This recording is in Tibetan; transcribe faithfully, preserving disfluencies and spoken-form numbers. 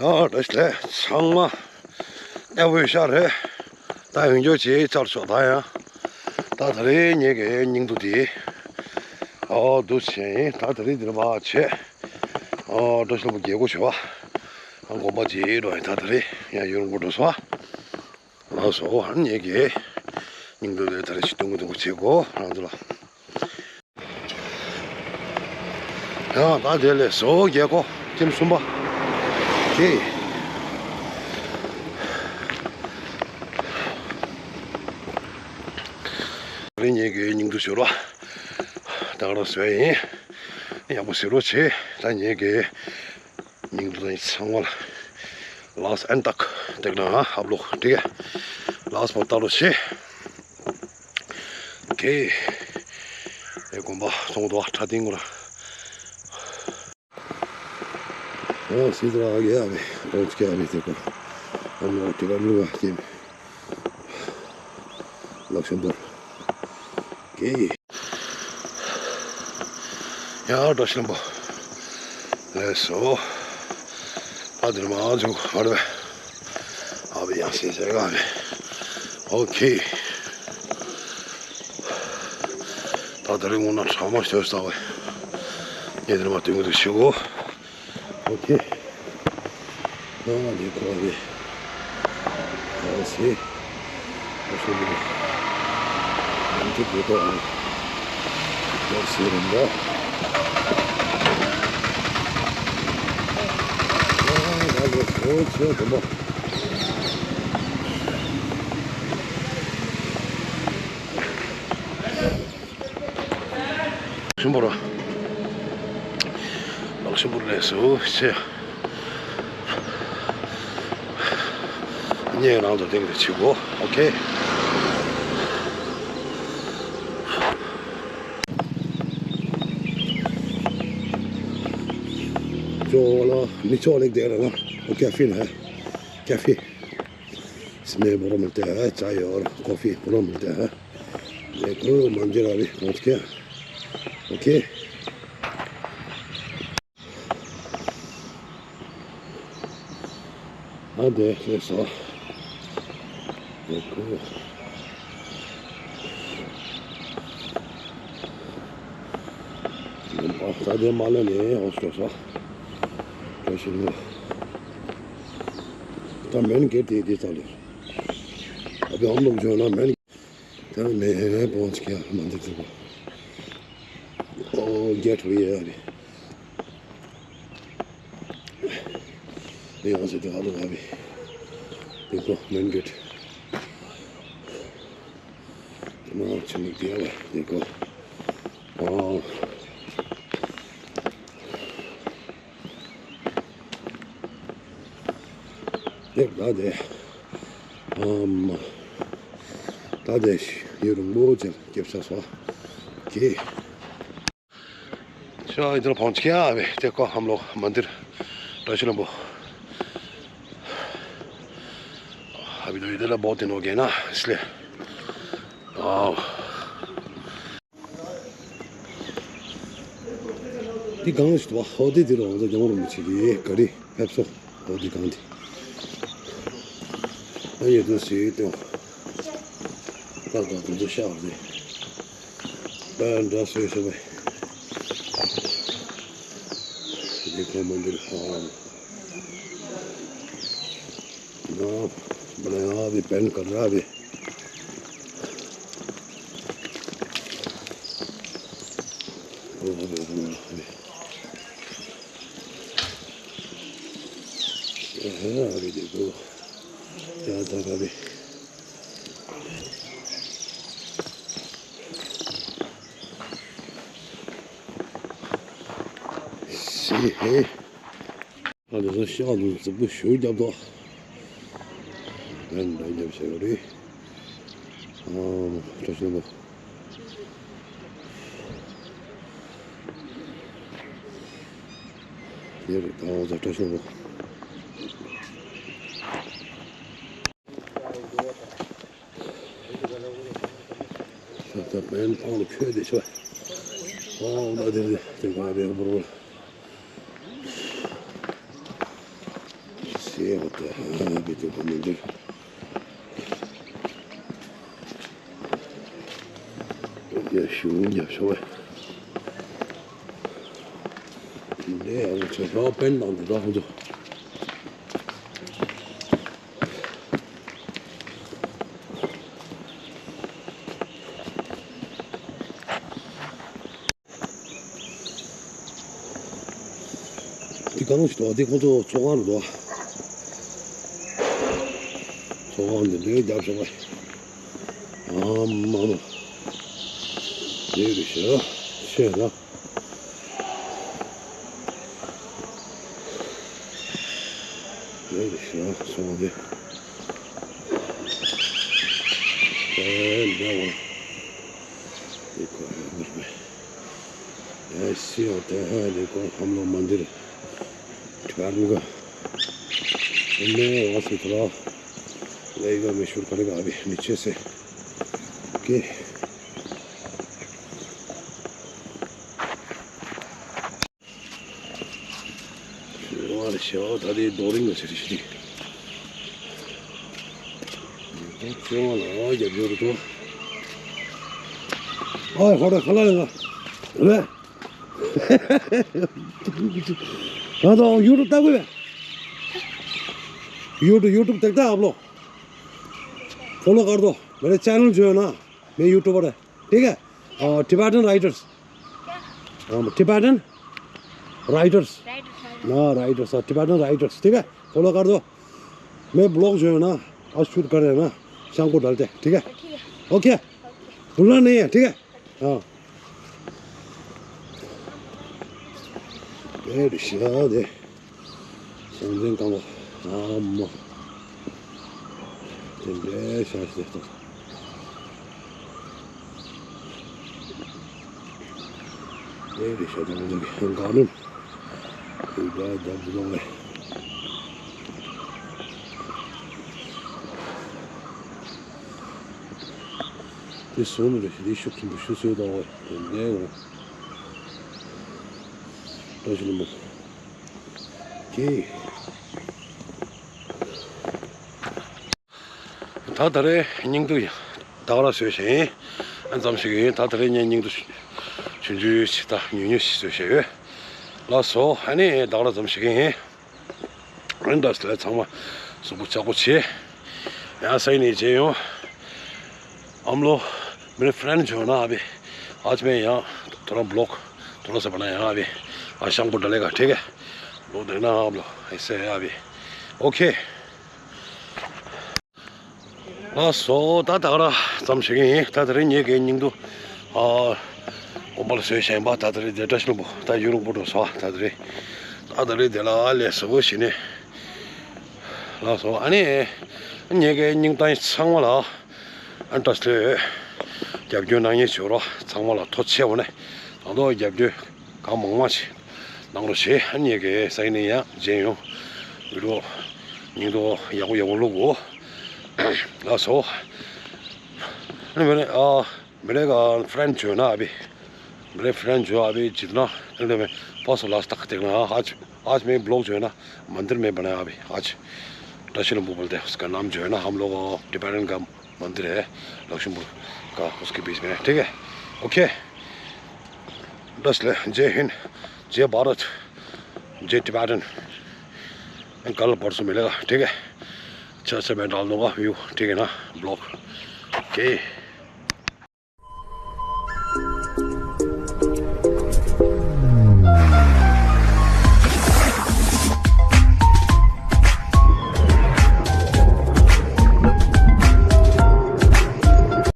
ཡ་བཀྲ་ཤིས་བདེ་ལེགས། ཚང་མ་ཨེ་བོ་ཤ་རེད། ད་ཡོང་རྒྱུ་ཅིག་བཅར་ཆོག་ད་ཡང་། ད་ད་རེས་ངེད་ཀྱི་སྙིང་སྡུག་དེ། ཨོ་འདུག་བྱས་ཡིན། ད་ད་རེས་འདིར་མ་བྱས། ཨོ་བཀྲ་ཤིས་ལྷུན་པོ་རྒྱལ་སྒོ་ཆེ་བ། དགོན་པ་ཅིག་འགྲོ་ཡིན། ད་ད་རེས་ཡང་ཡུལ་ལུང་པ་འགྲོ་སོང་། ལགས་སོ། ངེད་ཀྱི་སྙིང་སྡུག་དེ་ད་རེས་ཅིག་སྟོན་གི་འདུག་བྱེད་དགོས་རང་ཚོ་ལ། ཡང་ད་དེ་ལས་བཟོ་རྒྱལ་སྒོ་ཁྱིམ་གསུམ་པ་དེ། རིང་ངེད་ཀྱི་སྙིང་སྡུག་ཞོར་བ་ད་ག་རང་བཟོས་ཡིན། ཡག་པོ་བཟོས་རོགས་བྱེད། ད་ངེད་ཀྱི་སྙིང་སྡུག་ཚང་མ་ལ་ལགས་ཨན་ཏག་དེག་ན་ཨབ་ལོག་དེ་ག་ལགས་པོ་ལྟ་རོགས་བྱེད། ཀེ། ཨེ་དགོན་པ་ཚོང་དོ་ཁྲ་ཏིང་གུ་ར། ཨོ་སི་ཏྲ་གེ་ཨ་མི་ཏོང་ཙི་ཀེ་ཨ་མི་ཏེ་ཀོ། ཨ་མི་ཏེ་ཀ་ལུ་བ་ཀེ་མི། ལག་ཤམ་བུར། ཀེ། ཡ་བཀྲ་ཤིས་ལྷུན་པོ། ལགས་སོ། ཨ་དེར་མ་འཇུག་ཨ་རེ། ཨ་བི་ཡང་སེ་སེ་ག་ཨ་བི། ཨོ་ཁེ། ད་དེ་རིང་དངོས་གནས་གྲང་མོ་ཞིག་ས་བས། ངས་དེར་མ་དུས་མི་འདུག་ཤི་གོ། ཨོ་ཁེ། ཨ་ནི་ཁོ་རེ། ཨ་སེ། ཨ་སེ་ནི། ཨ་ནི་ཁོ་ཨ། ཨ་སེ་རིན་པོ། ཨ་ང་ལོ་ཁོ་ཆེ་དུ་མོ། ཤིང་ཕོར། ལག་ཤིང་ཕོར་ལས་སུ་ཆེ། ཉེ་རང་དུ་ཏིང་རེ་ཆུ་བོ། ཨོ་ཁེ། ཇོ་ལ་མི་ཆོག་ལེགས་དེ་ར་ན། ཨོ་ཀེ་ཕི་ན། ཀེ་ཕི། इसमें बड़ा मिलता है चाय और कॉफी दोनों मिलता है। देखो मंदिर अभी पहुंच गया। ओके। हाँ देख ले सो। देखो। ད་དེ་མ་ལ་ནས་ཨོ་སོ་སོ། ད་ཤི་ནོ། ད་མེན་གེ་ཊི་དེ་ད་ལེ། अभी हम लोग जो है ना मेन। ད་མེན་པོན་ཆི་ཀ་མ་འདི་ཚོ། ཨོ་གེ་ཊི་ཝེ་ཨ་རེ། ཡང་སེ་དེ་ཧ་ལོ་ཧ་བི། དེ་ཀོ་མེན་གེ་ཊི། དེ་མ་ཆུ་མིག་དེ་ཡ་བ་དེ་ཀོ། ཨོ། དེ་ད་དེ། ཨམ། ད་དེ་ཡུན་རིང་པོ་ཅིག་སྐྱེབ་ས་སོ། ཀེ། ཤ་ཨི་ཙི་ལ་ཕོང་ཅི་ཁྱ་བེ་ཏེ་ཀོ་ཧམ་ལོ་མན་དིར་བཀྲ་ཤིས་ལྷུན་པོ། ཨ་བི་དོ་ཡི་དེ་ལ་བོ་ཏེ་ནོ་གེ་ན་སི་ལེ། ཨོ། འདི་གང་ཞིག་ཏུ་བ་ཧོ་དེ་དེ་རུ་ང་ཚོ་རྒྱལ་བ་རིན་པོ་ཆེ་གི་ག་རི་ཕེབས་སོ། ཧོ་དེ་གང་དེ། ཨ་ཡེ་དུ་སི་ཏེ། ད་ད་དུ་ཚོ་ཤ་བ་དེ། ད་འདྲ་སོ་སོ་བས། འདི་ཁོ་མ་འདིར་ཧོ། ནོ། བླ་ཡང་བི་པན་ཀ་ར་བི། ཨོ་བི་བི་བི། ཨེ་ཧེ་ཨ་བི་དེ་གོ། ཡ་ད་ག་བི། སི་ཧེ། ཨ་ནི་ཟོ་ཤ་ནི་རྫིག་པོ་ཞུ་རྒྱབ་དོ། ཨ་ནི་རྒྱབ་བྱས་རེད། ཨ་བཀྲ་ཤིས་ལྷུན་པོ། དེ་རེད་ད་ཨོ་ཟོ་བཀྲ་ཤིས་ལྷུན་པོ། ད་པན་ཨོ་ལ་ཁྱོད་དེ་ཤོད། ཨོ་ལ་དེ་དེ་དེ་ག་རེ་བོར་བོར། ཡོད་དེ་བི་དེ་གོ་མི་འདུག་ཡ་ཤུ་ཡ་ཤོ་བས། འདི་ཡང་ཆོས་ཤོག་པན་དང་འདི་དག་ཧུ་ཚོ། འདི་གང་ཞིག་འདུག་འདི་ཁོ་ཚོ་ཚོགས་ཁང་རེད་འདུག་ཚོགས་ཁང་འདི་འདྲའི་རྒྱབ་ཤོག་པས། ཨ་མ་མ། འདི་རེད་ཤག་ཤེས་ན། འདི་རེད་ཤག་ཚོགས་ཁང་འདི། ཨེ་འདྲ་བ། འདི་ཁོ་ཧ་འདིར་བས། ऐसी होते हैं, देखो हम लोग मंदिर ठहरने का। मैं वहाँ से थोड़ा लगेगा, मैं शूट करेगा अभी नीचे से। ओके। ཤོག་ད་དེ་རྡོ་རིང་ལ་ཆེ་རེ་ཞིག་དེ། ཅོང་ལ་རྒྱབ་ཡོད་རེད་དོ། ཨ་ཧོ་ར་ཁ་ལ་ལ་ལ། ང་ཚོ་ཡུ་ཊུབ་ལྟ་དགོས་པས། ཡུ་ཊུབ་ཡུ་ཊུབ་དེག་ད་ཨབ་ལོ། फॉलो कर दो मेरे चैनल जो है ना। मैं यूट्यूबर है, ठीक है। और Tibetan राइडर्स। हाँ, टिबेटन राइडर्स। Riders, Riders. हाँ, राइडर्स, हाँ, टिबेटन राइडर्स, ठीक है। फॉलो कर दो। मैं ब्लॉग जो है ना, आज शूट कर रहे हैं ना, शाम को डालते हैं, ठीक है। ठीक है। ओके। ओके। भूलना नहीं है, ठीक है। ཨ། དེ་རེད་ཤག་དེ། ཞང་ཆེན་སྐམ་པོ། ཨ་མ། དེ་འདྲའི་ཤག་ཤག་ཏོ། དེ་རེད་ཤག་དེ་ང་ཚོ་གི་ག་ནུབ། དེ་འདྲ་རྒྱབ་ཀྱི་ལོག་ལས། དེ་སོང་ནི་རེད། དེ་ཤུགས་ཆེན་པོ་ཤུགས་གསོས་བཏང་བས་དེ་འདྲའི་འོང་། བཀྲ་ཤིས་ལྷུན་པོ། དེ། ད་ད་རེས་སྙིང་སྡུག་ཡ། ད་ག་རང་བཟོས་ཤིང་ཨ་ཙམ་ཞིག་ཡིན། ད་ད་རེས་ངས་སྙིང་སྡུག་ཆུང་ཆུང་ཞིག་ད་ཉུང་ཉུང་ཞིག་བཟོས་ཤིང་ཡོད། ལགས་སོ། ཨ་ནི་ད་ག་རང་ཙམ་ཞིག་ཡིན། ཨ་ནི་ད་ཚང་མ་གཟུགས་པོ་ལྕགས་པོ་བྱེད། ཡང་སང་ཉིན་མཇལ་ཡོང་། हम लोग मेरे फ्रेंड जो है ना अभी, आज मैं यहाँ थोड़ा ब्लॉग थोड़ा सा बनाया अभी। आज शाम को डालेगा, ठीक है। लोग देखना आप लोग ऐसे है अभी। ओके। ལགས་སོ། ད་ད་ག་རང་ཙམ་ཞིག་ཡིན། ད་དེ་རིང་ངེད་ཀྱི་སྙིང་སྡུག་ཨ། དགོན་པ་ལ་བཟོས་བཞིན་པ། ད་དེ་རིང་དེ་བཀྲ་ཤིས་ལྷུན་པོ་ད་ཡུན་རིང་པོ་འགྲོ་སོང་། ད་དེ་རིང་ད་དེ་རིང་དེ་ལ་ལས་བཟོ་བོ་ཞིག་ནས། ལགས་སོ། ཨ་ནི་ངེད་ཀྱི་སྙིང་གཏམ་ཚང་མ་ལ། ཨ་ནི་བཀྲ་ཤིས་ལྷུན་པོ་རྒྱབ་སྐྱོར་གནང་མཁན་བྱོས་རོགས། ཚང་མ་ལ་ཐུགས་རྗེ་ཆེ་ནས། ད་དུང་རྒྱབ་སྐྱོར་གང་མང་མང་ཞིག་གནང་རོགས་བྱེད། ཨ་ནི་ངེད་ཀྱི་སང་ཉིན་ཡང་མཇལ་ཡོང་། བི་ཌི་ཡོ་སྙིང་སྡུག་ཡག་པོ་ཡག་པོ་བླུག་གོ། ལགས་སོ། ཨ་ནི་མེ་རེ་ཨ། मेरे फ्रेंड जो है ना अभी, मेरे फ्रेंड जो अभी जितना, मैं फर्स्ट लास्ट तक देखना। आज, आज मैं ब्लॉग जो है ना मंदिर में बनाया अभी। आज वृक्षालंबू बोलते हैं, उसका नाम जो है ना, हम लोग टिबेटन का मंदिर है, लक्ष्मीपुर का, उसके बीच में है, ठीक है। ओके। बस ले, जय हिंद, जय भारत, जय टिबेटन। कल परसों मिलेगा, ठीक है। अच्छा अच्छा मैं डाल दूंगा व्यू, ठीक है ना, ब्लॉग। ओके।